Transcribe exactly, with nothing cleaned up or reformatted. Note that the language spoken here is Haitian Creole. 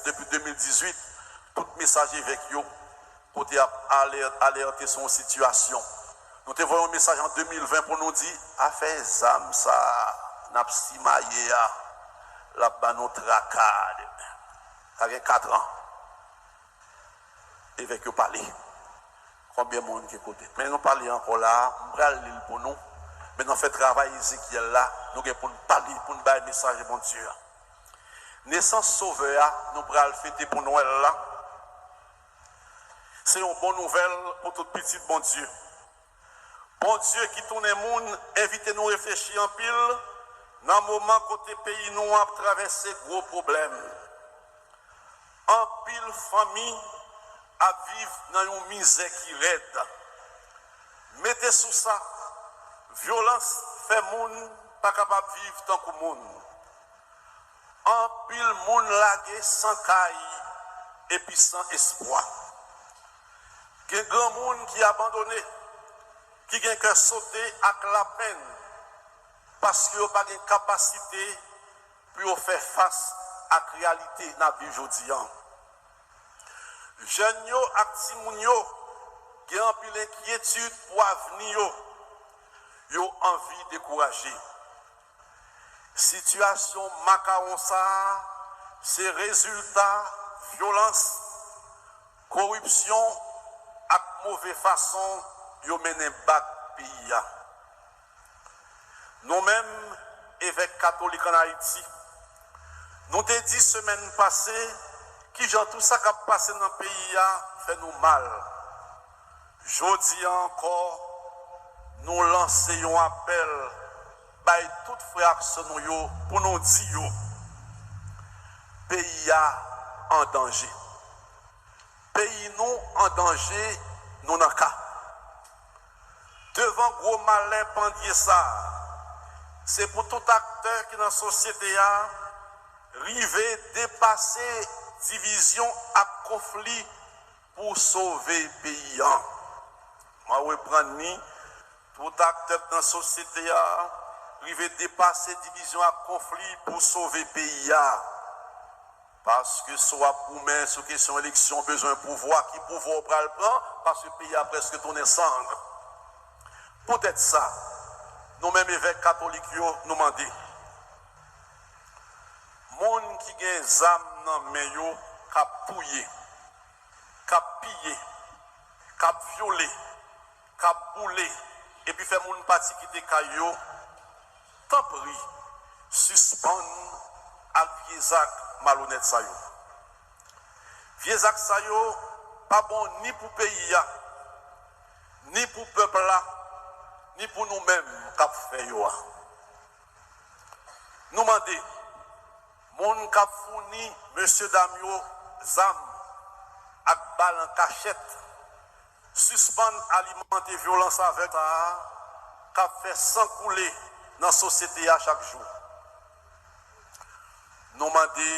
depi de mil dizuit, tout mesaj evèk yo, kote ap alè-, alète sou yon sitiyasyon. Nou te voye yon mesaj an de mil ven pou nou di, afè zam sa a, n ap simaye a, l ap ban nou traka. Sa gen kat an. Evèk yo pale. Konbyen moun ki koute? Men nou pale ankò la a, m pral li l pou nou. Men nan fè travay Ezekyèl la, nou gen pou n pale, pou n bay mesaj Bondye a. Nesans Sovè a, nou pral fete pou Nwèl la. Se yon bon nouvèl pou tout pitit Bondye. Bondye ki tounen moun envite nou reflechi anpil nan moman kote peyi nou an ap travèse gwo pwoblèm. Anpil fanmi ap viv nan yon mizè ki rèd. Mete sou sa, vyolans fè moun pa kapab viv tankou moun. Anpil moun lage san kay epi san espwa. Gen granmoun ki abandone, ki gen kè sote ak lapenn paske yo pa gen kapasite pou yo fè fas ak reyalite n ap viv jodi a. Jèn yo ak timoun yo gen anpil enkyetid pou avni yo. Yo anvi dekouraje. Sitiyasyon makawon sa a se rezilta vyolans, koripsyon ak move fason yo mennen bak peyi a. Nou menm, evèk katolik ann Ayiti, nou te di semèn pase kijan tout sa k ap pase nan peyi a fè nou mal. Jodi a ankò, nou lanse yon apèl bay tout frè ak sè nou yo pou nou di yo, peyi a an danje. Peyi nou an danje, nou nan ka. Devan gwo malè pandye sa a, se pou tout aktè ki nan sosyete a rive depase divizyon ak konfli pou sove peyi a. Mwen reprann li, tout aktè k nan sosyete a rive depase divizyon ak konfli pou sove peyi a. Paske si w ap goumen sou kesyon eleksyon, bezwen pouvwa, ki pouvwa w pral pran? Paske peyi a prèske tounen sang. Poutèt sa, nou menm evèk katolik yo, nou mande, moun ki gen zam nan men yo k ap touye, k ap piye, k ap vyole, k ap boule epi fè moun pati kite kay yo, tanpri, sispann ak vye zak malonèt sa yo. Vye zak sa yo pa bon ni pou peyi a, ni pou pèp la, ni pou nou menm k ap fè yo a. Nou mande, moun k ap founi mesyedam yo zam ak bal an kachèt, sispann alimante vyolans avèg sa a k ap fè san koule nan sosyete a chak jou. Nou mande,